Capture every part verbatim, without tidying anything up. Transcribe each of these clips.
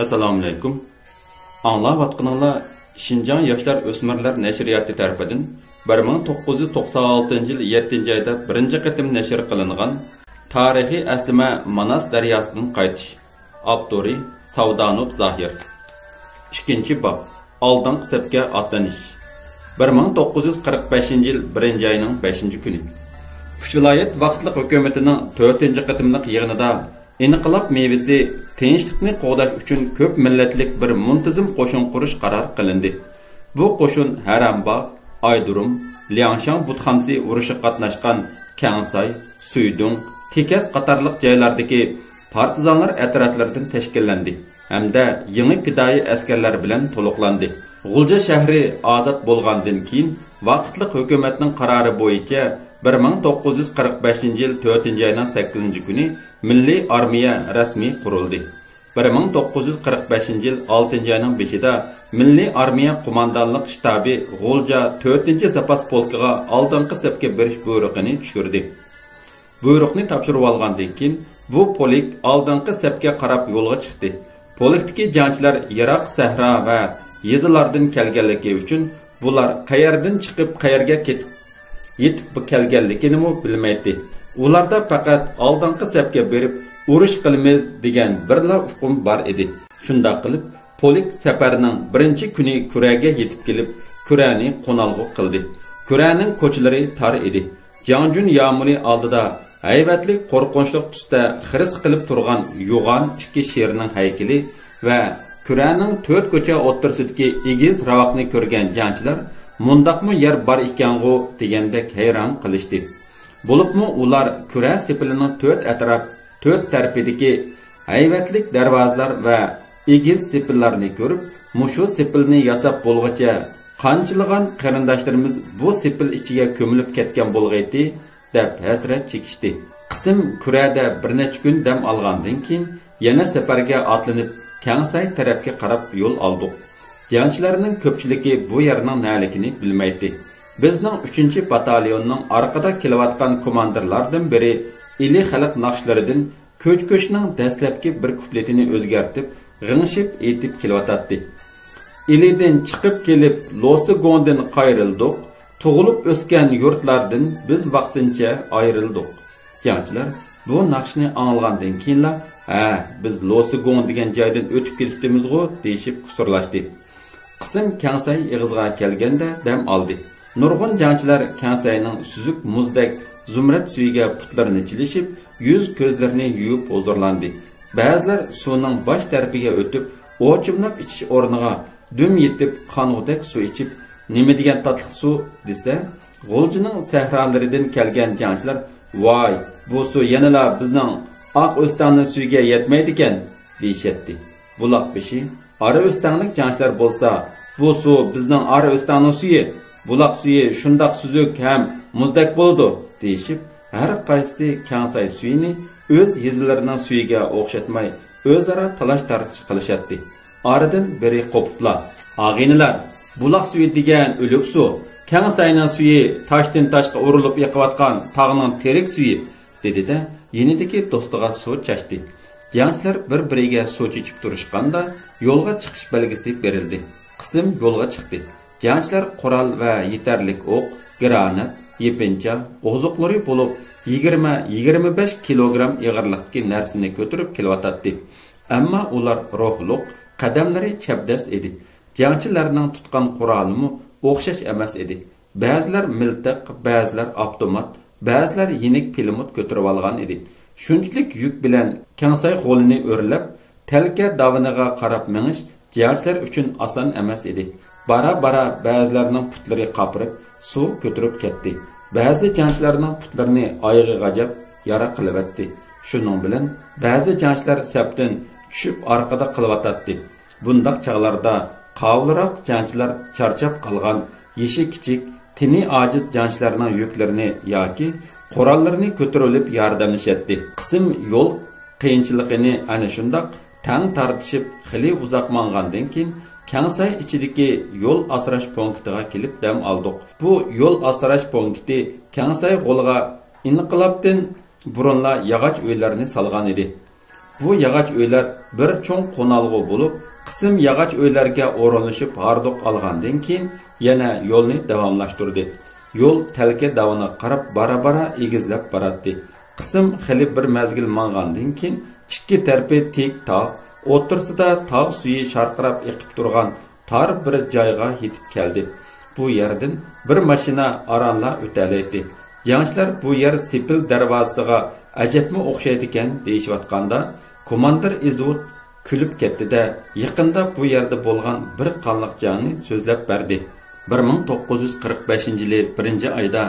ئەسسالامۇئەلەيكۇم. ئاڭلاۋاتقىنىڭلار شىنجاڭ ياشلار ئۆسمۈرلەر نەشرىياتى تەرىپىدىن بىر مىڭ توققۇز يۈز توقسان ئالتىنچى يىل يەتتىنچى ئايدا بىرىنچى قېتىم نەشر قىلىنغان تارىخىي ئەسلىمە ماناس دەرياسىدىن قايتىش. ئاپتورى ساۋدانوف زاھىر. ئىككىنچى باب، ئالدىنقى سەپكە ئاتلىنىش. بىر مىڭ توققۇز يۈز قىرىق بەشىنچى يىل بىرىنچى ئاينىڭ بەشىنچى كۈنى. ئۈچ ۋىلايەت ۋاقىتلىق ھۆكۈمىتىنىڭ تۆتىنچى قېتىملىق يىغىنىدا ئىنقىلاب مېۋىسى تىنچلىقنى قوغداش ئۈچۈن كۆپ مىللەتلىك بىر مۇنتىزىم قوشۇن قۇرۇش قارار قىلىندى. بۇ قوشۇن ھەرەمباغ، ئايدۇرۇم، لياڭشاڭ بۇتخانىسى ئۇرۇشىغا قاتناشقان كەڭساي، سۈيدۈڭ، تېكەس قاتارلىق جايلاردىكى پارتىزانلار ئەترەتلىرىدىن تەشكىللەندى ھەمدە يېڭى پىدائىي ئەسكەرلەر بىلەن تولۇقلاندى. غۇلجا شەھىرى ئازاد بولغاندىن كېيىن، ۋاقىتلىق ھۆكۈمەتنىڭ قارارى بويىچە بىر مىڭ توققۇز يۈز قىرىق بەشىنچى يىل تۆتىنچى ئاينىڭ سەككىزىنچى كۈنى مىللىي ئارمىيە رەسمىي قۇرۇلدى. بىر مىڭ توققۇز يۈز قىرىق بەشىنچى يىل ئالتىنچى ئاينىڭ بېشىدا مىللىي ئارمىيە قوماندانلىق شتابى غۇلجا تۆتىنچى زاپاس پولكىغا ئالدىنقى سەپكە بېرىش بۇيرۇقىنى چۈشۈردى. بۇيرۇقنى تاپشۇرۇۋالغاندىن كېيىن، بۇ پولك ئالدىنقى سەپكە قاراپ يولغا چىقتى. پولكتىكى جەڭچىلەر يىراق سەھرا ۋە يېزىلاردىن كەلگەنلىكى ئۈچۈن، بۇلار قەيەردىن چىقىپ، قەيەرگە كېتىپ، يېتىپ كەلگەنلىكىنىمۇ بىلمەيتتى. ئۇلاردا پەقەت ئالدىنقى سەپكە بېرىپ، ئۇرۇش قىلىمىز دېگەن بىرلا ئۇقۇم بار ئىدى. شۇنداق قىلىپ، پولك سەپەرنىڭ بىرىنچى كۈنى كۈرەگە يېتىپ كېلىپ، كۈرەنى قونالغۇ قىلدى. كۈرەنىڭ كوچىلىرى تار ئىدى. جاڭجۈن يامۇلى ئالدىدا ھەيۋەتلىك قورقۇنچلۇق تۈستە خىرىس قىلىپ تۇرغان يوغان ئىككى شىرنىڭ ھەيكىلى ۋە كۈرەنىڭ تۆت كوچا ئوتتۇرىسىدىكى ئېگىز راۋاقنى كۆرگەن جەڭچىلەر مۇنداقمۇ يەر بار ئىكەنغۇ دېگەندەك ھەيران قېلىشتى. بولۇپمۇ ئۇلار كۈرە سېپىلىنىڭ تۆت ئەتراپ، تۆت تەرىپىدىكى ھەيۋەتلىك دەرۋازىلار ۋە ئېگىز سېپىللارنى كۆرۈپ، مۇشۇ سېپىلنى ياساپ بولغۇچە قانچىلىغان قېرىنداشلىرىمىز بۇ سېپىل ئىچىگە كۆمۈلۈپ كەتكەن بولغىيتى، دەپ ھەسرەت چېكىشتى. قىسىم كۈرەدە بىر نەچچە كۈن دەم ئالغاندىن كېيىن، يەنە سەپەرگە ئاتلىنىپ، كەڭساي تەرەپكە قاراپ يول ئالدۇق. جەڭچىلەرنىڭ كۆپچىلىكى بۇ يەرنىڭ نەلىكىنى بىلمەيتتى. بىزنىڭ ئۈچىنچى باتاليوننىڭ ئارقىدا كېلىۋاتقان كوماندىرلاردىن بىرى ئىلى خەلق ناخشىلىرىدىن كۆچ-كۆچنىڭ دەسلەپكى بىر كۇپلېتىنى ئۆزگەرتىپ، غىڭشىپ ئېيتىپ كېلىۋاتاتتى. ئىلىدىن چىقىپ كېلىپ، لوسىگوڭدىن قايرىلدۇق، تۇغۇلۇپ ئۆسكەن يۇرتلاردىن بىز ۋاقتىنچە ئايرىلدۇق. جەڭچىلەر بۇ ناخشىنى ئاڭلىغاندىن كېيىنلا، ھە، بىز لوسىگوڭ دېگەن جايدىن ئۆتۈپ كېتىپتىمىزغۇ، دېيىشىپ قۇسۇرلاشتى. قىسىم كەڭساي ئېغىزىغا كەلگەندە دەم ئالدى. نۇرغۇن جەڭچىلەر كەڭساينىڭ سۈزۈك مۇزدەك زۇمرەت سۈيىگە پۇتلىرىنى چىلىشىپ، يۈز-كۆزلىرىنى يۇيۇپ ھۇزۇرلاندى. بەزىلەر سۇنىڭ باش تەرىپىگە ئۆتۈپ، ئوچۇملاپ ئىچىش ئورنىغا دۈم يېتىپ، قانغۇدەك سۇ ئىچىپ، نېمە دېگەن تاتلىق سۇ، دېسە، غۇلجىنىڭ سەھرالىرىدىن كەلگەن جەڭچىلەر، ۋاي، بۇ سۇ يەنىلا بىزنىڭ ئاق ئۆستەڭنىڭ سۈيىگە يەتمەيدىكەن، دېيىشەتتى. بۇلاق بېشى، ئارا ئۆستەڭلىك جەڭچىلەر بولسا، بۇ سۇ بىزنىڭ ئارا ئۆستەڭنىڭ سۈيى، بۇلاق سۈيى شۇنداق سۈزۈك ھەم مۇزدەك بولىدۇ، دېيىشىپ، ھەر قايسىسى كەڭساي سۈيىنى ئۆز يېزىلىرىنىڭ سۈيىگە ئوخشاتماي، ئۆزئارا تالاش-تارتىش قىلىشاتتى. ئارىدىن بىرى قوپۇپلا، ئاغىنىلەر، بۇلاق سۈيى دېگەن ئۆلۈك سۇ، كەڭساينىڭ سۈيى تاشتىن تاشقا ئۇرۇلۇپ ئېقىۋاتقان تاغنىڭ تىرىك سۈيى، دېدى-دە، يېنىدىكى دوستىغا سۇ چاچتى. جەڭچىلەر بىر-بىرىگە سۇ چېچىپ تۇرۇشقاندا، يولغا چىقىش بەلگىسى بېرىلدى. قىسىم يولغا چىقتى. جەڭچىلەر قورال ۋە يېتەرلىك ئوق، گرانات، يېپىنچا، ئوزۇقلىرى بولۇپ، يىگىرمە، يىگىرمە بەش كىلوگرام ئېغىرلىقتىكى نەرسىنى كۆتۈرۈپ كېلىۋاتاتتى. ئەمما ئۇلار روھلۇق، قەدەملىرى چەبدەس ئىدى. جەڭچىلەرنىڭ تۇتقان قورالىمۇ ئوخشاش ئەمەس ئىدى. بەزىلەر مىلتىق، بەزىلەر ئاپتومات، بەزىلەر يېنىك پىلىموت كۆتۈرۈۋالغان ئىدى. شۇنچىلىك يۈك بىلەن كەڭساي غولىنى ئۆرلەپ، تەلكە داۋىنىغا قاراپ مېڭىش جەڭچىلەر ئۈچۈن ئاسان ئەمەس ئىدى. بارا-بارا بەزىلەرنىڭ پۇتلىرى قاپىرىپ، سۇ كۆتۈرۈپ كەتتى. بەزى جەڭچىلەرنىڭ پۇتلىرىنى ئايىغى غاجاپ، يارا قىلىۋەتتى. شۇنىڭ بىلەن بەزى جەڭچىلەر سەپتىن چۈشۈپ ئارقىدا قېلىۋاتاتتى. بۇنداق چاغلاردا قاۋۇلراق جەڭچىلەر چارچاپ قالغان يېشى كىچىك، تېنى ئاجىز جەڭچىلەرنىڭ يۈكلىرىنى ياكى قوراللىرىنى كۆتۈرۈۋېلىپ ياردەملىشەتتى. قىسىم يول قىيىنچىلىقىنى ئەنە شۇنداق تەڭ تارتىشىپ خېلى ئۇزاق ماڭغاندىن كېيىن، كەڭساي ئىچىدىكى يول ئاسراش پونكىتىغا كېلىپ دەم ئالدۇق. بۇ يول ئاسراش پونكىتى كەڭساي غولىغا ئىنقىلابتىن بۇرۇنلا ياغاچ ئۆيلەرنى سالغان ئىدى. بۇ ياغاچ ئۆيلەر بىر چوڭ قونالغۇ بولۇپ، قىسىم ياغاچ ئۆيلەرگە ئورۇنلىشىپ ھاردۇق ئالغاندىن كېيىن، يەنە يولنى داۋاملاشتۇردى. يول تەلكە داۋىنىغا قاراپ بارا-بارا ئېگىزلەپ باراتتى. قىسىم خېلى بىر مەزگىل ماڭغاندىن كېيىن، ئىككى تەرىپى تىك تاغ، ئوتتۇرىسىدا تاغ سۈيى شارقىراپ ئېقىپ تۇرغان تار بىر جايغا يېتىپ كەلدى. بۇ يەردىن بىر ماشىنا ئارانلا ئۆتەلەيتتى. جەڭچىلەر بۇ يەر سېپىل دەرۋازىسىغا ئەجەبمۇ ئوخشايدىكەن دېيىشىۋاتقاندا، كوماندىر ئىزۋۇد كۈلۈپ كەتتى-دە، يېقىندا بۇ يەردە بولغان بىر قانلىق جەڭنى سۆزلەپ بەردى. بىر مىڭ توققۇز يۈز قىرىق بەشىنچى يىلى بىرىنچى ئايدا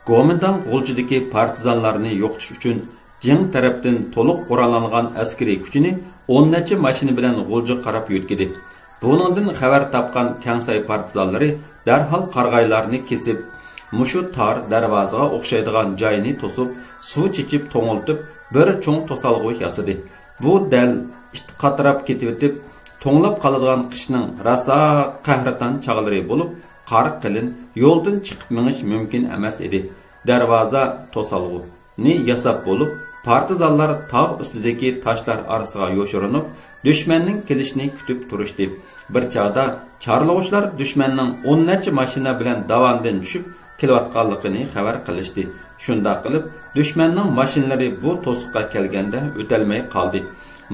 گومىنداڭ غۇلجىدىكى پارتىزانلارنى يوقىتىش ئۈچۈن جىڭ تەرەپتىن تولۇق قوراللانغان ئەسكىرىي كۈچىنى ئون نەچچە ماشىنا بىلەن غۇلجىغا قاراپ يۆتكىدى. بۇنىڭدىن خەۋەر تاپقان كەڭساي پارتىزانلىرى دەرھال قارىغايلارنى كېسىپ، مۇشۇ تار دەرۋازىغا ئوخشايدىغان جاينى توسۇپ، سۇ چېچىپ توڭلىتىپ، بىر چوڭ توسالغۇ ياسىدى. بۇ دەل ئىت قاتراپ كېتىۋېتىپ، توڭلاپ قالىدىغان قىشنىڭ راسا قەھرىتان چاغلىرى بولۇپ، قار قېلىن، يولدىن چىقىپ مېڭىش مۇمكىن ئەمەس ئىدى. دەرۋازا توسالغۇنى ياساپ بولۇپ، پارتىزانلار تاغ ئۈستىدىكى تاشلار ئارىسىغا يوشۇرۇنۇپ، دۈشمەننىڭ كېلىشىنى كۈتۈپ تۇرۇشتى. بىر چاغدا چارلىغۇچىلار دۈشمەننىڭ ئون نەچچە ماشىنا بىلەن داۋاندىن چۈشۈپ كېلىۋاتقانلىقىنى خەۋەر قىلىشتى. شۇنداق قىلىپ، دۈشمەننىڭ ماشىنىلىرى بۇ توسۇققا كەلگەندە ئۆتەلمەي قالدى.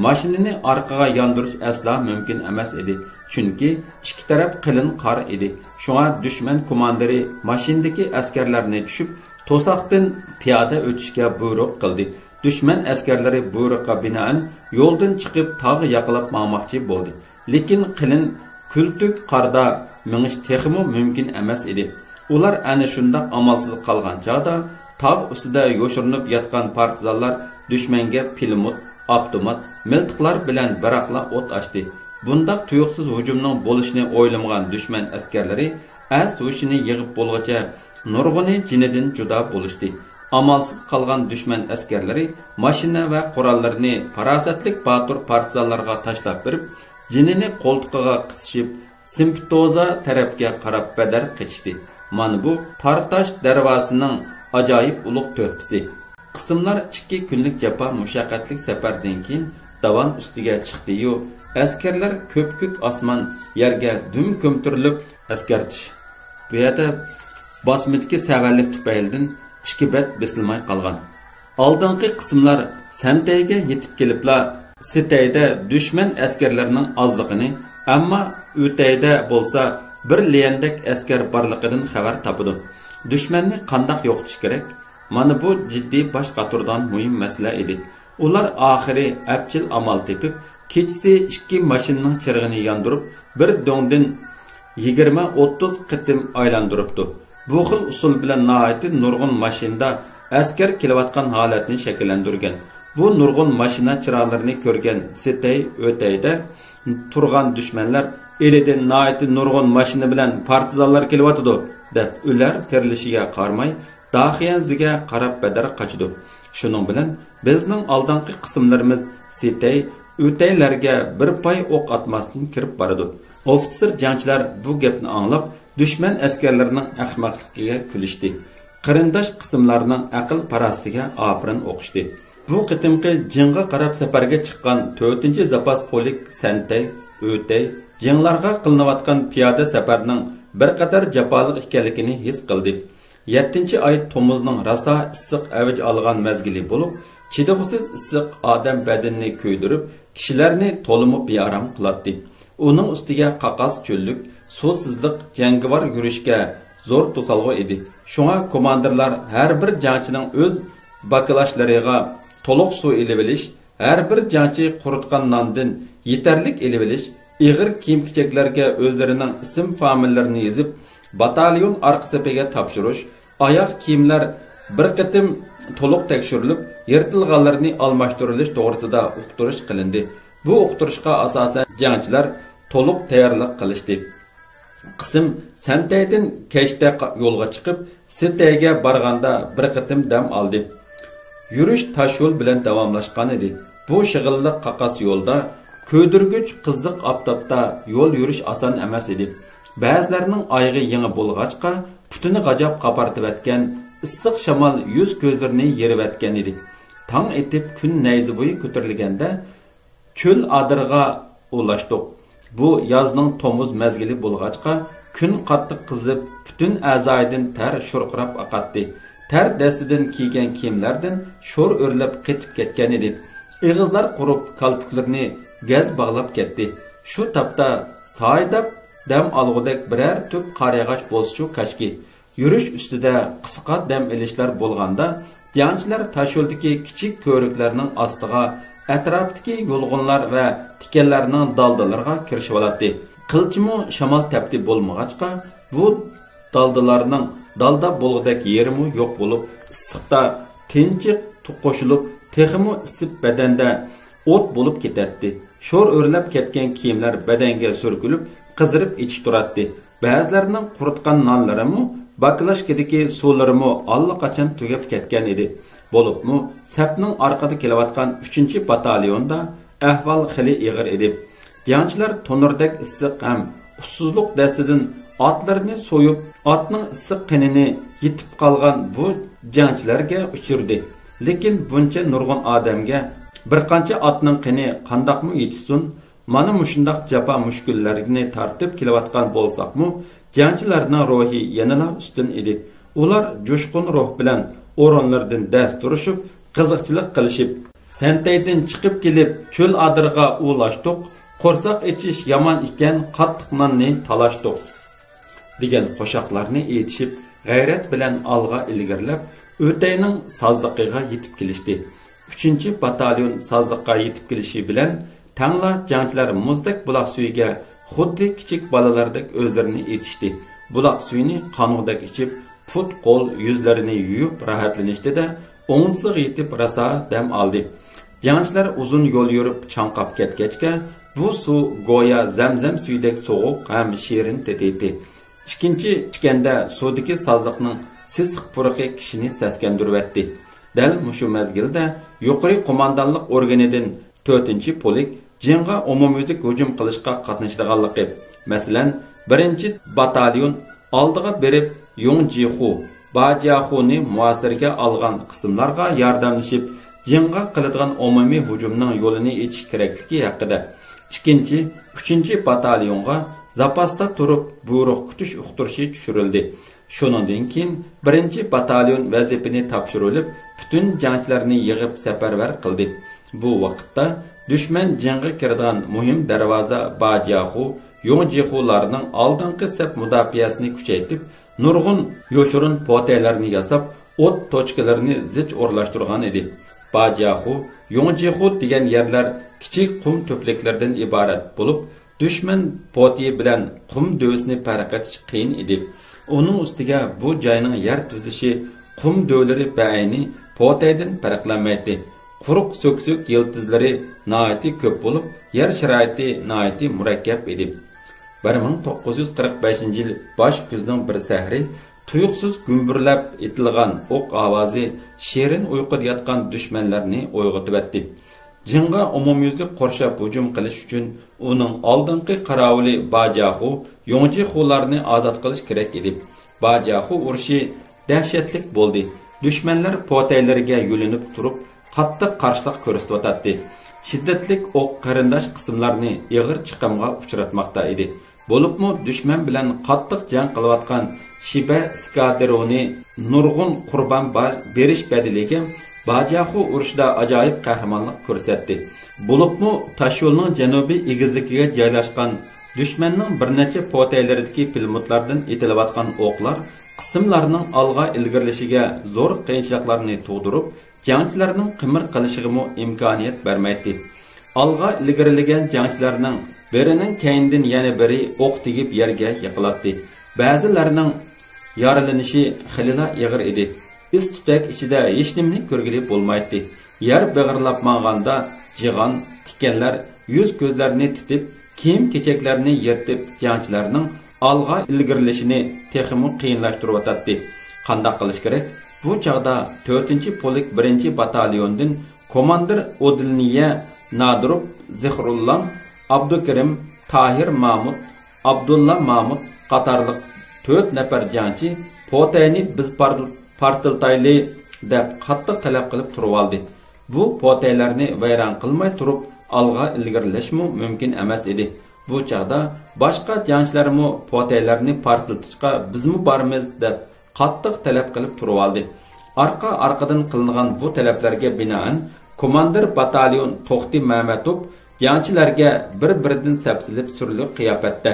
ماشىنىنى ئارقىغا ياندۇرۇش ئەسلا مۇمكىن ئەمەس ئىدى، چۈنكى ئىككى تەرەپ قېلىن قار ئىدى. شۇڭا دۈشمەن كوماندىرى ماشىنىدىكى ئەسكەرلەرنى چۈشۈپ، توساقتىن پىيادە ئۆتۈشكە بۇيرۇق قىلدى. دۈشمەن ئەسكەرلىرى بۇيرۇققا بىنائەن يولدىن چىقىپ، تاغ ياقىلاپ ماڭماقچى بولدى. لېكىن قېلىن كۈلتۈك قاردا مېڭىش تېخىمۇ مۇمكىن ئەمەس ئىدى. ئۇلار ئەنە شۇنداق ئامالسىز قالغان چاغدا، تاغ ئۈستىدە يوشۇرۇنۇپ ياتقان پارتىزانلار دۈشمەنگە پىلىموت، ئاپتومات، مىلتىقلار بىلەن بىراقلا ئوت ئاچتى. بۇنداق تۇيۇقسىز ھۇجۇمنىڭ بولۇشىنى ئويلىمىغان دۈشمەن ئەسكەرلىرى ئەس-ھوشىنى يىغىپ بولغۇچە نۇرغۇنى جېنىدىن جۇدا بولۇشتى. ئامالسىز قالغان دۈشمەن ئەسكەرلىرى ماشىنا ۋە قوراللىرىنى پاراسەتلىك باتۇر پارتىزانلارغا تاشلاپ بېرىپ، جېنىنى قولتۇقىغا قىسىشىپ، سىمپتوزا تەرەپكە قاراپ بەدەر قېچىشتى. مانا بۇ تارتاش دەرۋازىسىنىڭ ئاجايىپ ئۇلۇغ تۆھپىسى. قىسىملار ئىككى كۈنلۈك جاپا مۇشەققەتلىك سەپەردىن كېيىن داۋان ئۈستىگە چىقتى-يۇ، ئەسكەرلەر كۆپكۆك ئاسمان يەرگە دۈم كۆمتۈرۈلۈپ، ئەسكەرتىش. بۇ يەردە باسمىدىكى سەۋەنلىك تۈپەيلىدىن ئىككى بەت بېسىلماي قالغان. ئالدىنقى قىسىملار سەنتەيگە يېتىپ كېلىپلا، سېتەيدە دۈشمەن ئەسكەرلىرىنىڭ ئازلىقىنى، ئەمما ئۆتەيدە بولسا بىر ليەندەك ئەسكەر بارلىقىدىن خەۋەر تاپىدۇ. دۈشمەننى قانداق يوقىتىش كېرەك؟ مانا بۇ جىددىي باش قاتۇرىدىغان مۇھىم مەسىلە ئىدى. ئۇلار ئاخىرى ئەپچىل ئامال تېپىپ، كېچىسى ئىككى ماشىنىنىڭ چىرىغىنى ياندۇرۇپ، بىر دۆڭدىن يىگىرمە ئوتتۇز قېتىم ئايلاندۇرۇپتۇ. بۇ خىل ئۇسۇل بىلەن ناھايىتى نۇرغۇن ماشىنىدا ئەسكەر كېلىۋاتقان ھالەتنى شەكىللەندۈرگەن. بۇ نۇرغۇن ماشىنا چىراغلىرىنى كۆرگەن سېتەي ئۆتەيدە تۇرغان دۈشمەنلەر ئىلىدىن ناھايىتى نۇرغۇن ماشىنا بىلەن پارتىزانلار كېلىۋاتىدۇ، دەپ ئۆلەر تىرىلىشىگە قارىماي، داخىيەنزىگە قاراپ بەدەر قاچىدۇ. شۇنىڭ بىلەن بىزنىڭ ئالدىنقى قىسىملىرىمىز سېتەي، ئۆتەيلەرگە بىر پاي ئوق ئاتماستىن كىرىپ بارىدۇ. ئوفىتسېر جەڭچىلەر بۇ گەپنى ئاڭلاپ، دۈشمەن ئەسكەرلىرىنىڭ ئەخمەقلىقىگە كۈلۈشتى. قېرىنداش قىسىملارنىڭ ئەقىل-پاراسىتىگە ئاپىرىن ئوقۇشتى. بۇ قېتىمقى جىڭغا قاراپ سەپەرگە چىققان تۆتىنچى زاپاس پولك سەنتەي، ئۆتەي، جىڭلارغا قىلىنىۋاتقان پىيادە سەپەرنىڭ بىر قەدەر جاپالىق ئىكەنلىكىنى ھېس قىلدى. يەتتىنچى ئاي تومۇزنىڭ راسا ئىسسىق ئەۋج ئالغان مەزگىلى بولۇپ، چىدىغۇسىز ئىسسىق ئادەم بەدىنىنى كۆيدۈرۈپ، كىشىلەرنى تولىمۇ بىئارام قىلاتتى. ئۇنىڭ ئۈستىگە قاقاس چۆللۈك، سۇسىزلىق جەڭگىۋار يۈرۈشكە زور توسالغۇ ئىدى. شۇڭا كوماندىرلار ھەر بىر جەڭچىنىڭ ئۆز باكىلاشلىرىغا تولۇق سۇ ئېلىۋېلىش، ھەر بىر جەڭچى قۇرۇتقان ناندىن يېتەرلىك ئېلىۋېلىش، ئېغىر كىيىم-كېچەكلەرگە ئۆزلىرىنىڭ ئىسىم-فامىلىلىرىنى يېزىپ، باتاليون ئارقا سېپىگە تاپشۇرۇش، ئاياغ كىيىملەر بىر قېتىم تولۇق تەكشۈرۈلۈپ، يىرتىلغانلىرىنى ئالماشتۇرۇلۇش توغرىسىدا ئۇقتۇرۇش قىلىندى. بۇ ئۇقتۇرۇشقا ئاساسەن، جەڭچىلەر تولۇق تەييارلىق قىلىشتى. قىسىم سەنتەيدىن كەچتە قا-، يولغا چىقىپ، سېتەيگە بارغاندا بىر قېتىم دەم ئالدى. يۈرۈش تاش يول بىلەن داۋاملاشقان ئىدى. بۇ شېغىللىق قاقاس يولدا، كۆيدۈرگۈچ قىزىق ئاپتاپتا يول يۈرۈش ئاسان ئەمەس ئىدى. بەزىلەرنىڭ ئايىغى يېڭى بولغاچقا، پۇتىنى غاجاپ قاپارتىۋەتكەن، ئىسسىق شامال يۈز-كۆزلىرىنى يېرىۋەتكەن ئىدى. تاڭ ئېتىپ، كۈن نەيزە بويى كۆتۈرۈلگەندە، چۆل ئادىرىغا ئۇلاشتۇق. بۇ يازنىڭ تومۇز مەزگىلى بولغاچقا، كۈن قاتتىق قىزىپ، پۈتۈن ئەزايىدىن تەر شورقىراپ ئاقاتتى. تەر دەستىدىن كىيگەن كىيىملەردىن شور ئۆرلەپ قېتىپ كەتكەنىدى. ئېغىزلار قۇرۇپ، كالپۇكلىرىنى گەز باغلاپ كەتتى. شۇ تاپتا سايىداپ دەم ئالغۇدەك بىرەر تۈپ قارىياغاچ بولسىچۇ كاشكى. يۈرۈش ئۈستىدە قىسقا دەم ئېلىشلار بولغاندا، جەڭچىلەر تاشيولدىكى كىچىك كۆۋرۈكلەرنىڭ ئاستىغا، ئەتراپتىكى يۇلغۇنلار ۋە تىكەنلەرنىڭ دالدىلىرىغا كىرىشىۋالاتتى. قىلچىمۇ شامال تەپتى بولمىغاچقا، بۇ دالدىلارنىڭ دالدا بولغۇدەك يېرىمۇ يوق بولۇپ، ئىسسىقتا تىنچىق قوشۇلۇپ، تېخىمۇ ئىسسىپ بەدەندە ئوت بولۇپ كېتەتتى. شور ئۆرلەپ كەتكەن كىيىملەر بەدەنگە سۈركىلىپ، قىزىرىپ ئېچىش تۇراتتى. بەزىلەرنىڭ قۇرۇتقان نانلىرىمۇ، باكلاشكىدىكى سۇلىرىمۇ ئاللىقاچان تۈگەپ كەتكەن ئىدى. بولۇپمۇ سەپنىڭ ئارقىدا كېلىۋاتقان ئۈچىنچى باتاليوندا ئەھۋال خېلى ئېغىر ئىدى. جەڭچىلەر تونۇردەك ئىسسىق ھەم ئۇسسۇزلۇق دەستىدىن ئاتلىرىنى سويۇپ، ئاتنىڭ ئىسسىق قېنىنى يېتىپ قالغان بۇ جەڭچىلەرگە ئۇچرىدى. لېكىن بۇنچە نۇرغۇن ئادەمگە بىر قانچە ئاتنىڭ قېنى قانداقمۇ يېتىشسۇن؟ مانا مۇشۇنداق جاپا مۈشكۈللەرنى تارتىپ كېلىۋاتقان بولساقمۇ، جەڭچىلەرنىڭ روھى يەنىلا ئۈستۈن ئىدى. ئۇلار جۇشقۇن روھ بىلەن ئورۇنلىرىدىن دەس تۇرۇشۇپ، قىزىقچىلىق قىلىشىپ، سەنتەيدىن چىقىپ كېلىپ، چۆل ئادىرىغا ئۇلاشتۇق، قورساق ئېچىش يامان ئىكەن، قاتتىق ناننى تالاشتۇق، دېگەن قوشاقلارنى ئېيتىشىپ، غەيرەت بىلەن ئالغا ئىلگىرىلەپ، ئۆتەينىڭ سازلىقىغا يېتىپ كېلىشتى. ئۈچىنچى باتاليون سازلىققا يېتىپ كېلىشى بىلەن، تەڭلا جەڭچىلەر مۇزدەك بۇلاق سۈيىگە خۇددى كىچىك بالىلاردەك ئۆزلىرىنى ئېچىشتى. بۇلاق سۈيىنى قانغۇدەك ئىچىپ، پۇت-قول، يۈزلىرىنى يۇيۇپ راھەتلىنىشتى-دە، ئوڭدىسىغا يېتىپ راسا دەم ئالدى. جەڭچىلەر ئۇزۇن يول يۈرۈپ چاڭقاپ كەتكەچكە، بۇ سۇ گويا زەمزەم سۈيىدەك سوغۇق ھەم شېرىن تېتىيتتى. ئىككىنچى ئىچكەندە سۇدىكى سازلىقنىڭ سېسىق پۇرىقى كىشىنى سەسكەندۈرۈۋەتتى. دەل مۇشۇ مەزگىلدە يۇقىرى قوماندانلىق ئورگىنىدىن تۆتىنچى پولك جىڭغا ئومۇميۈزلۈك ھۇجۇم قىلىشقا قاتنىشىدىغانلىقى، مەسىلەن، بىرىنچى باتاليون ئالدىغا بېرىپ، يۇڭجىخۇ، باجياخۇنى مۇھاسىرىگە ئالغان قىسىملارغا ياردەملىشىپ، جىڭغا قىلىدىغان ئومۇمىي ھۇجۇمنىڭ يولىنى ئېچىش كېرەكلىكى ھەققىدە، ئىككىنچى، ئۈچىنچى باتاليونغا زاپاستا تۇرۇپ بۇيرۇق كۈتۈش ئۇقتۇرۇشى چۈشۈرۈلدى. شۇنىڭدىن كېيىن بىرىنچى باتاليون ۋەزىپىنى تاپشۇرۇۋېلىپ، پۈتۈن جەڭچىلەرنى يىغىپ سەپەرۋەر قىلدى. بۇ ۋاقىتتا دۈشمەن جىڭغا كىرىدىغان مۇھىم دەرۋازا باجياخۇ، يۇڭجىخۇلارنىڭ ئالدىنقى سەپ مۇداپىئەسىنى كۈچەيتىپ، نۇرغۇن يوشۇرۇن پوتەيلەرنى ياساپ، ئوت توچكىلىرىنى زىچ ئورۇنلاشتۇرغان ئىدى. باجياخۇ، يۇڭجىخۇ دېگەن يەرلەر كىچىك قۇم تۆپىلىكلىرىدىن ئىبارەت بولۇپ، دۈشمەن پوتىيى بىلەن قۇم دۆۋىسىنى پەرق ئېتىش قىيىن ئىدى. ئۇنىڭ ئۈستىگە بۇ جاينىڭ يەر تۈزۈلۈشى، قۇم دۆۋىلىرى بەئەينى پوتەيدىن پەرقلەنمەيتتى. قۇرۇق سۆكسۈك يىلتىزلىرى ناھايىتى كۆپ بولۇپ، يەر شارائىتى ناھايىتى مۇرەككەپ ئىدى. بىر مىڭ توققۇز يۈز قىرىق بەشىنچى يىل باش كۈزنىڭ بىر سەھىرى تۇيۇقسىز گۈمبۈرلەپ ئېتىلغان ئوق ئاۋازى شېرىن ئۇيقۇدا ياتقان دۈشمەنلەرنى ئويغىتىۋەتتى. جىڭغا ئومۇميۈزلۈك قورشاپ ھۇجۇم قىلىش ئۈچۈن ئۇنىڭ ئالدىنقى قاراۋۇلى باجياخۇ، يۇڭجىخۇلارنى ئازاد قىلىش كېرەك ئىدى. باجياخۇ ئۇرۇشى دەھشەتلىك بولدى. دۈشمەنلەر پوتەيلىرىگە يۆلىنىپ تۇرۇپ، قاتتىق قارشىلىق كۆرسىتىۋاتاتتى. شىددەتلىك ئوق قېرىنداش قىسىملارنى ئېغىر چىقىمغا ئۇچراتماقتا ئىدى. بولۇپمۇ دۈشمەن بىلەن قاتتىق جەڭ قىلىۋاتقان شىبە ئىسكادرونى نۇرغۇن قۇربان با-، بېرىش بەدىلىگە باجياخۇ ئۇرۇشىدا ئاجايىپ قەھرىمانلىق كۆرسەتتى. بولۇپمۇ تاشيولنىڭ جەنۇبىي ئېگىزلىكىگە جايلاشقان دۈشمەننىڭ بىر نەچچە پوتەيلىرىدىكى پىلىموتلاردىن ئېتىلىۋاتقان ئوقلار قىسىملارنىڭ ئالغا ئىلگىرىلىشىگە زور قىيىنچىلىقلارنى تۇغدۇرۇپ، جەڭچىلەرنىڭ قىمىر قىلىشىغىمۇ ئىمكانىيەت بەرمەيتتى. ئالغا ئىلگىرىلىگەن جەڭچىلەرنىڭ بىرىنىڭ كەينىدىن يەنە بىرى ئوق تېگىپ يەرگە يىقىلاتتى. بەزىلەرنىڭ يارىلىنىشى خېلىلا ئېغىر ئىدى. ئىس تۈتەك ئىچىدە ھېچنېمىنى كۆرگىلى بولمايتتى. يەر بېغىرلاپ ماڭغاندا جىغان، تىكەنلەر يۈز-كۆزلەرنى تىتىپ، كىيىم-كېچەكلەرنى يىرتىپ، جەڭچىلەرنىڭ ئالغا ئىلگىرىلىشىنى تېخىمۇ قىيىنلاشتۇرۇۋاتاتتى. قانداق قىلىش كېرەك؟ بۇ چاغدا تۆتىنچى پولك بىرىنچى باتاليوندىن كوماندىر ئودىلنىيە نادىروف، زىخرۇللا، ئابدۇكېرىم، تاھىر مامۇت، ئابدۇللا مامۇت قاتارلىق تۆت نەپەر جەڭچى پوتەينى بىز پار-، پارتلىتايلى دەپ قاتتىق تەلەپ قىلىپ تۇرۇۋالدى. بۇ پوتەيلەرنى ۋەيران قىلماي تۇرۇپ، ئالغا ئىلگىرىلەشمۇ مۇمكىن ئەمەس ئىدى. بۇ چاغدا باشقا جەڭچىلەرمۇ پوتەيلەرنى پارتلىتىشقا بىزمۇ بارىمىز دەپ قاتتىق تەلەپ قىلىپ تۇرۇۋالدى. ئارقا-ئارقىدىن قىلىنغان بۇ تەلەپلەرگە بىنائەن، كوماندىر باتاليون توختى مەمەتوف جەڭچىلەرگە بىر-بىرىدىن سەپسېلىپ سۈرلۈك قىياپەتتە،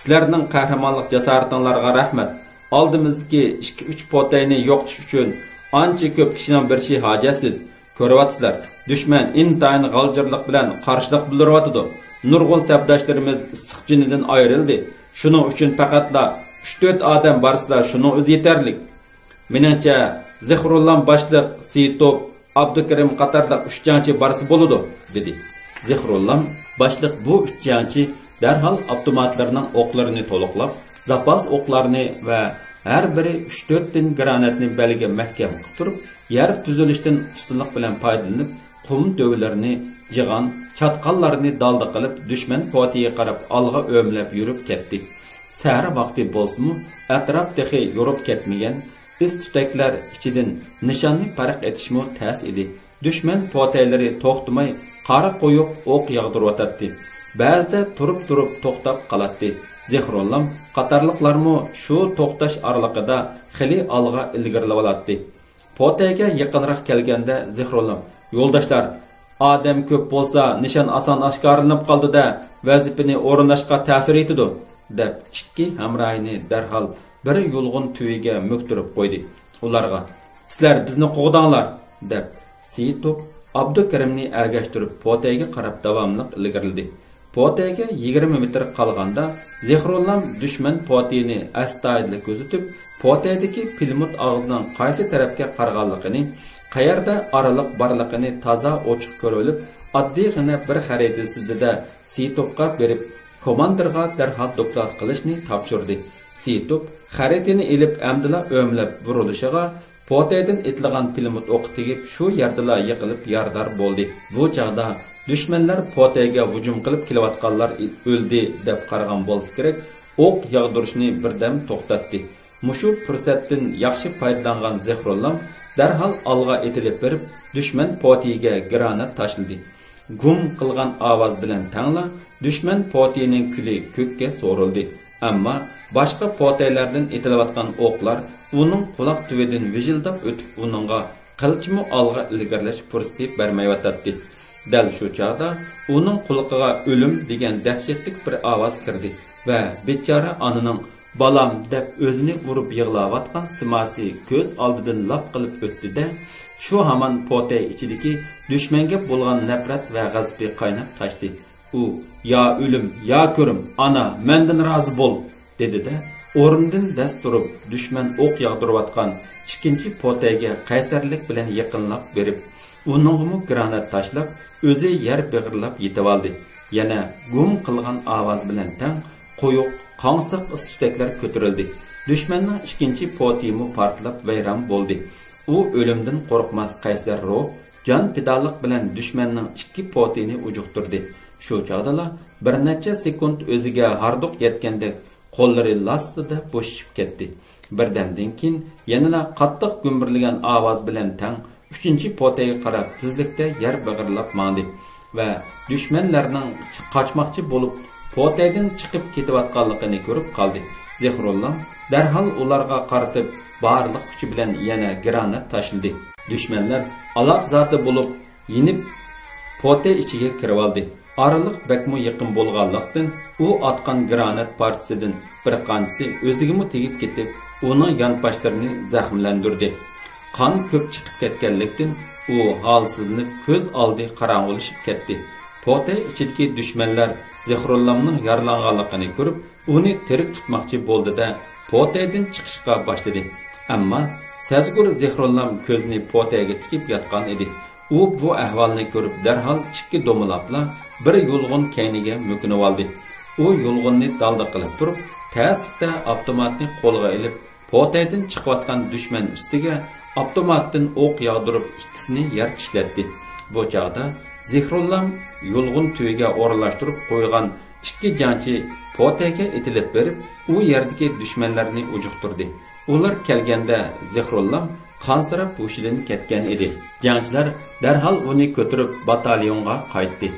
سىلەرنىڭ قەھرىمانلىق جاسارىتىڭلارغا رەھمەت. ئالدىمىزدىكى ئىككى-ئۈچ پوتەينى يوقىتىش ئۈچۈن ئانچە كۆپ كىشىنىڭ بېرىشى ھاجەتسىز. كۆرۈۋاتىسىلەر، دۈشمەن ئىنتايىن غالجىرلىق بىلەن قارشىلىق بىلدۈرۈۋاتىدۇ. نۇرغۇن سەپداشلىرىمىز ئىسسىق جېنىدىن ئايرىلدى. شۇنىڭ ئۈچۈن پەقەتلا ئۈچ-تۆت ئادەم بارسىلا، شۇنىڭ ئۆزى يېتەرلىك. مېنىڭچە، زىخرۇللام باشلىق، سېيىتوپ، ئابدۇكېرىم قاتارلىق ئۈچ جەڭچى بارسا بولىدۇ، دېدى. زىخرۇللام باشلىق بۇ ئۈچ جەڭچى دەرھال ئاپتوماتلىرىنىڭ ئوقلىرىنى تولۇقلاپ، زاپاس ئوقلارنى ۋە ھەر بىرى ئۈچ-تۆت تىن گراناتنى بەلگە مەھكەم قىستۇرۇپ، يەر تۈزۈلۈشتىن ئۇستىلىق بىلەن پايدىلىنىپ، قۇم دۆۋىلىرىنى، جىغان، چاتقاللارنى دالدا قىلىپ، دۈشمەن پوتىيىگە قاراپ ئالغا ئۆمىلەپ يۈرۈپ كەتتى. سەھەر ۋاقتى بولسىمۇ، ئەتراپ تېخى يورۇپ كەتمىگەن، ئىس تۈتەكلەر ئىچىدىن نىشاننى پەرق ئېتىشمۇ تەس ئىدى. دۈشمەن پوتەيلىرى توختىماي قارا قويۇق ئوق ياغدۇرۇۋاتاتتى. بەزىدە تۇرۇپ-تۇرۇپ توختاپ قالاتتى. زىخرۇللام قاتارلىقلارمۇ شۇ توختاش ئارىلىقىدا خېلى ئالغا ئىلگىرىلىۋالاتتى. پوتەيگە يېقىنراق كەلگەندە زىخرۇللام، يولداشلار، ئادەم كۆپ بولسا نىشان ئاسان ئاشكارىلىنىپ قالىدۇ-دە، ۋەزىپىنى ئورۇنلاشقا تەسىر يېتىدۇ، دەپ ئىككى ھەمراھىنى دەرھال بىر يۇلغۇن تۈۋىگە مۆكتۈرۈپ قويدى. ئۇلارغا، سىلەر بىزنى قوغداڭلار، دەپ سېيىتوپ ئابدۇكېرىمنى ئەگەشتۈرۈپ پوتەيگە قاراپ داۋاملىق ئىلگىرىلىدى. پوتەيگە يىگىرمە مېتىر قالغاندا، زىخرۇللام دۈشمەن پوتىيىنى ئەستايىدىل كۆزىتىپ، پوتەيدىكى پىلىموت ئاغزىنىڭ قايسى تەرەپكە قارىغانلىقىنى، قەيەردە ئارىلىق بارلىقىنى تازا ئوچۇق كۆرۈۋېلىپ، ئاددىيغىنە بىر خەرىتە سىزدى-دە، سېيىتوپقا بېرىپ، كوماندىرغا دەرھال دوكلات قىلىشنى تاپشۇردى. سېيىتوپ خەرىتىنى ئېلىپ، ئەمدىلا ئۆمىلەپ بۇرۇلۇشىغا، پوتەيدىن ئېتىلغان پىلىموت ئوقى تېگىپ، شۇ يەردىلا يىقىلىپ يارىدار بولدى. بۇ چاغدا دۈشمەنلەر پوتەيگە ھۇجۇم قىلىپ كېلىۋاتقانلار ئۆلدى دەپ قارىغان بولسا كېرەك، ئوق ياغدۇرۇشنى بىردەم توختاتتى. مۇشۇ پۇرسەتتىن ياخشى پايدىلانغان زىخرۇللام دەرھال ئالغا ئېتىلىپ بېرىپ، دۈشمەن پوتىيىگە گرانات تاشلىدى. گۇم قىلغان ئاۋاز بىلەن تەڭلا دۈشمەن پوتىيىنىڭ كۈلى كۆككە سورۇلدى. ئەمما باشقا پوتەيلەردىن ئېتىلىۋاتقان ئوقلار ئۇنىڭ قۇلاق تۈۋىدىن ۋىژىلداپ ئۆتۈپ، ئۇنىڭغا قىلچىمۇ ئالغا ئىلگىرىلەش پۇرسىتى بەرمەيۋاتاتتى. دەل شۇ چاغدا ئۇنىڭ قۇلىقىغا ئۆلۈم دېگەن دەھشەتلىك بىر ئاۋاز كىردى ۋە بىچارە ئانىنىڭ «بالام» دەپ ئۆزىنى ئۇرۇپ يىغلاۋاتقان سىماسى كۆز ئالدىدىن لاپ قىلىپ ئۆتتى-دە، شۇ ھامان پوتەي ئىچىدىكى دۈشمەنگە بولغان نەپرەت ۋە غەزىپى قايناپ تاشتى. ئۇ، «يا ئۆلۈم، يا كۆرۈم، ئانا، مەندىن رازى بول!» دېدى-دە، ئورنىدىن دەس تۇرۇپ، دۈشمەن ئوق ياغدۇرۇۋاتقان ئىككىنچى پوتەيگە قەيسەرلىك بىلەن يېقىنلاپ بېرىپ، ئۇنىڭغىمۇ گرانات تاشلاپ، ئۆزى يەر بېغىرلاپ يېتىۋالدى. يەنە گۇم قىلغان ئاۋاز بىلەن تەڭ قويۇق، قاڭسىق ئىس-تۈتەكلەر كۆتۈرۈلدى. دۈشمەننىڭ ئىككىنچى پوتىيىمۇ پارتلاپ ۋەيران بولدى. ئۇ ئۆلۈمدىن قورقماس قەيسەر روھ، جان پىدالىق بىلەن دۈشمەننىڭ ئىككى پوتىيىنى ئۇجۇقتۇردى. شۇ چاغدىلا بىر نەچچە سېكۇنت ئۆزىگە ھاردۇق يەتكەندەك قوللىرى لاسسىدە بوشىشىپ كەتتى. بىردەمدىن كېيىن يەنىلا قاتتىق گۈمبۈرلىگەن ئاۋاز بىلەن تەڭ ئۈچىنچى پوتەيگە قاراپ تېزلىكتە يەر بېغىرلاپ ماڭدى ۋە دۈشمەنلەرنىڭ قاچماقچى بولۇپ، پوتەيدىن چىقىپ كېتىۋاتقانلىقىنى كۆرۈپ قالدى. زىخرۇللام دەرھال ئۇلارغا قارىتىپ، بارلىق كۈچى بىلەن يەنە گرانات تاشلىدى. دۈشمەنلەر ئالاقزادە بولۇپ، يېنىپ، پوتەي ئىچىگە كىرىۋالدى. ئارىلىق بەكمۇ يېقىن بولغانلىقتىن، ئۇ ئاتقان گرانات پارچىسىدىن بىر قانچىسى ئۆزىگىمۇ تېگىپ كېتىپ، ئۇنىڭ يانپاشلىرىنى زەخىملەندۈردى. قان كۆپ چىقىپ كەتكەنلىكتىن، ئۇ ھالسىزلىنىپ، كۆز ئالدى قاراڭغۇلىشىپ كەتتى. پوتەي ئىچىدىكى دۈشمەنلەر زىخرۇللامنىڭ يارىلانغانلىقىنى كۆرۈپ، ئۇنى تىرىك تۇتماقچى بولدى-دە، پوتەيدىن چىقىشقا باشلىدى. ئەمما سەزگۈر زىخرۇللام كۆزىنى پوتەيگە تىكىپ ياتقان ئىدى. ئۇ بۇ ئەھۋالنى كۆرۈپ، دەرھال ئىككى دومىلاپلا بىر يۇلغۇن كەينىگە مۆكۈنۈۋالدى. ئۇ يۇلغۇننى دالدا قىلىپ تۇرۇپ، تەسلىكتە ئاپتوماتنى قولىغا ئېلىپ، پوتەيدىن چىقىۋاتقان دۈشمەن ئۈستىگە ئاپتوماتتىن ئوق ياغدۇرۇپ، ئىككىسىنى يەر چىشلەتتى. بۇ چاغدا زىخرۇللام يۇلغۇن تۈۋىگە ئورۇنلاشتۇرۇپ قويغان ئىككى جەڭچى پوتەيگە ئېتىلىپ بېرىپ، ئۇ يەردىكى دۈشمەنلەرنى ئۇجۇقتۇردى. ئۇلار كەلگەندە زىخرۇللام قانسىراپ ھوشىدىن كەتكەن ئىدى. جەڭچىلەر دەرھال ئۇنى كۆتۈرۈپ باتاليونغا قايتتى.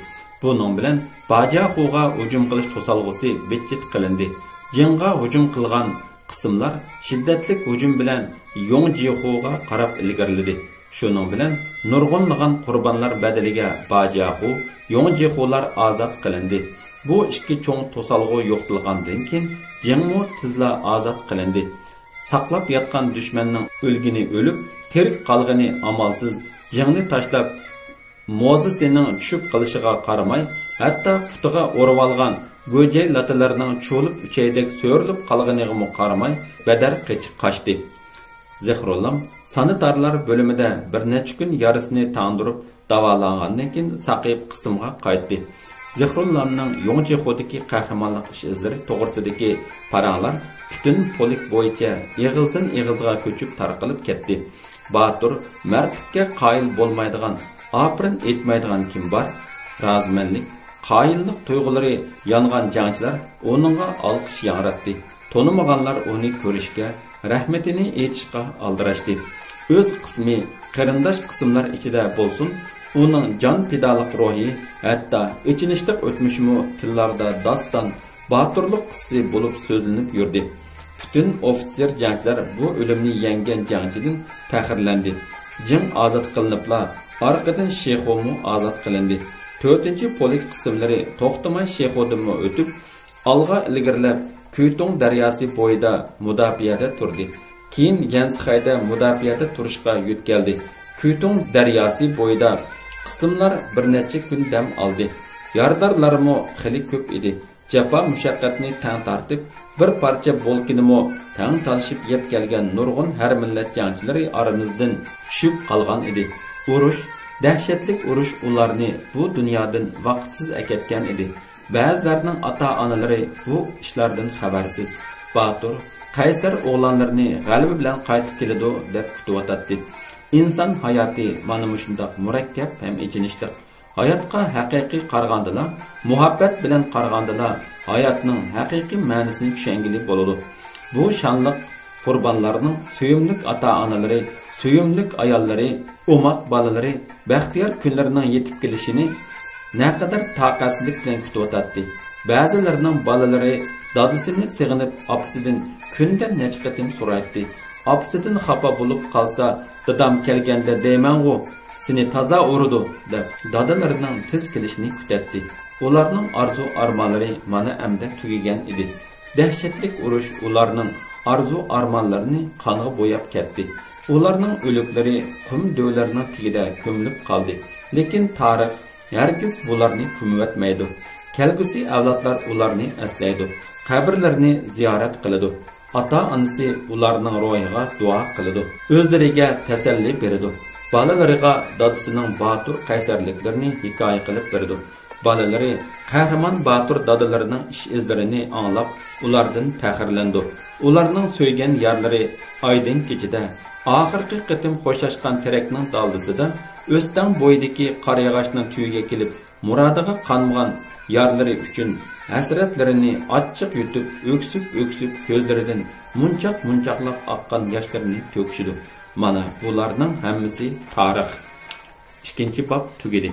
بۇنىڭ بىلەن باجياخۇغا ھۇجۇم قىلىش توسالغۇسى بىتچىت قىلىندى. جىڭغا ھۇجۇم قىلغان قىسىملار شىددەتلىك ھۇجۇم بىلەن يوڭجىخۇغا قاراپ ئىلگىرىلىدى. شۇنىڭ بىلەن نۇرغۇنلىغان قۇربانلار بەدىلىگە باجياخۇ، يوڭجىخۇلار ئازاد قىلىندى. بۇ ئىككى چوڭ توسالغۇ يوقىتىلغاندىن كېيىن، جىڭمۇ تېزلا ئازاد قىلىندى. ساقلاپ ياتقان دۈشمەننىڭ ئۆلگىنى ئۆلۈپ، تىرىك قالغىنى ئامالسىز، جىڭنى تاشلاپ، موزىسىنىڭ چۈشۈپ قېلىشىغا قارىماي، ھەتتا پۇتىغا ئورىۋالغان گۆجەي لاتىلىرىنىڭ چۇۋۇلۇپ ئۈچەيدەك سۆرۈلۈپ قالغىنىغىمۇ قارىماي، بەدەر قېچىپ قاچتى. زىخرۇللام سانىتارلار بۆلۈمىدە بىر نەچچە كۈن يارىسىنى تاڭدۇرۇپ داۋالانغاندىن كېيىن، ساقىيىپ قىسىمغا قايتتى. زىخرۇللامنىڭ يوڭجىخۇدىكى قەھرىمانلىق ئىش-ئىزلىرى توغرىسىدىكى پاراڭلار پۈتۈن پولك بويىچە ئېغىزدىن ئېغىزغا كۆچۈپ تارقىلىپ كەتتى. باتۇر، مەردلىككە قايىل بولمايدىغان، ئاپىرىن ئېيتمايدىغان كىم بار؟ رازىمەنلىك، قايىللىق تۇيغۇلىرى يانغان جەڭچىلەر ئۇنىڭغا ئالقىش ياڭراتتى. تونۇمىغانلار ئۇنى كۆرۈشكە، رەھمىتىنى ئېيتىشقا ئالدىراشتى. ئۆز قىسمى، قېرىنداش قىسىملار ئىچىدە بولسۇن، ئۇنىڭ جان پىدالىق روھى، ھەتتا ئېچىنىشلىق ئۆتمۈشىمۇ تىللاردا داستان، باتۇرلۇق قىسسىسى بولۇپ سۆزلىنىپ يۈردى. پۈتۈن ئوفىتسېر جەڭچىلەر بۇ ئۆلۈمنى يەڭگەن جەڭچىدىن پەخىرلەندى. جىڭ ئازاد قىلىنىپلا، ئارقىدىن شىخۇمۇ ئازاد قىلىندى. تۆتىنچى پولك قىسىملىرى توختىماي شىخۇدىنمۇ ئۆتۈپ، ئالغا ئىلگىرىلەپ، كۈيتۇڭ دەرياسى بويىدا مۇداپىئەدە تۇردى. كېيىن گەنسىخەيدە مۇداپىئەدە تۇرۇشقا يۆتكەلدى. كۈيتۇڭ دەرياسى بويىدا قىسىملار بىر نەچچە كۈن دەم ئالدى. يارىدارلارمۇ خېلى كۆپ ئىدى. جاپا مۇشەققەتنى تەڭ تارتىپ، بىر پارچە بولكىنىمۇ تەڭ تالىشىپ يەپ كەلگەن نۇرغۇن ھەر مىللەت جەڭچىلىرى ئارىمىزدىن چۈشۈپ قالغان ئىدى. ئۇرۇش، دەھشەتلىك ئۇرۇش ئۇلارنى بۇ دۇنيادىن ۋاقىتسىز ئەكەتكەن ئىدى. بەزىلەرنىڭ ئاتا-ئانىلىرى بۇ ئىشلاردىن خەۋەرسىز. باتۇر، قەيسەر ئوغلانلىرىنى غەلىبە بىلەن قايتىپ كېلىدۇ دەپ كۈتۈۋاتاتتى. ئىنسان ھاياتى مانا مۇشۇنداق مۇرەككەپ ھەم ئېچىنىشلىق. ھاياتقا ھەقىقىي قارىغاندىلا، مۇھەببەت بىلەن قارىغاندىلا، ھاياتنىڭ ھەقىقىي مەنىسىنى چۈشەنگىلى بولىدۇ. بۇ شانلىق قۇربانلارنىڭ سۆيۈملۈك ئاتا-ئانىلىرى، سۆيۈملۈك ئاياللىرى، ئوماق بالىلىرى بەختىيار كۈنلىرىنىڭ يېتىپ كېلىشىنى نەقەدەر تاقەتسىزلىك بىلەن كۈتۈۋاتاتتى. بەزىلىرىنىڭ بالىلىرى دادىسىنى سېغىنىپ، ئاپىسىدىن كۈندە نەچچە قېتىم سورايتتى. ئاپىسىدىن خاپا بولۇپ قالسا، دادام كەلگەندە دەيمەنغۇ، سېنى تازا ئۇرىدۇ، دەپ دادىلىرىنىڭ تېز كېلىشىنى كۈتەتتى. ئۇلارنىڭ ئارزۇ-ئارمانلىرى مانا ئەمدى تۈگىگەن ئىدى. دەھشەتلىك ئۇرۇش ئۇلارنىڭ ئارزۇ-ئارمانلىرىنى قانغا بوياپ كەتتى. ئۇلارنىڭ ئۆلۈكلىرى قۇم دۆۋىلەرنىڭ تېگىدە كۆمۈلۈپ قالدى. لېكىن تارىخ ھەرگىز بۇلارنى كۆمۈۋەتمەيدۇ. كەلگۈسى ئەۋلادلار ئۇلارنى ئەسلەيدۇ، قەبرىلىرىنى زىيارەت قىلىدۇ. ئاتا-ئانىسى ئۇلارنىڭ روھىغا دۇئا قىلىدۇ، ئۆزلىرىگە تەسەللى بېرىدۇ. بالىلىرىغا دادىسىنىڭ باتۇر قەيسەرلىكلىرىنى ھېكايە قىلىپ بېرىدۇ. بالىلىرى قەھرىمان باتۇر دادىلىرىنىڭ ئىش-ئىزلىرىنى ئاڭلاپ، ئۇلاردىن پەخىرلىنىدۇ. ئۇلارنىڭ سۆيگەن يارلىرى ئايدىڭ كېچىدە، ئاخىرقى قېتىم خوشلاشقان تېرەكنىڭ دالدىسىدا، ئۆستەڭ بويىدىكى قارىياغاچنىڭ تۈۋىگە كېلىپ، مۇرادىغا قانمىغان يارلىرى ئۈچۈن ھەسرەتلىرىنى ئاچچىق يۇتۇپ، ئۆكسۈپ-ئۆكسۈپ كۆزلىرىدىن مۇنچاق-مۇنچاقلاپ ئاققان ياشلىرىنى تۆكۈشىدۇ. مانا، بۇلارنىڭ ھەممىسى تارىخ. ئىككىنچى باب تۈگىدى.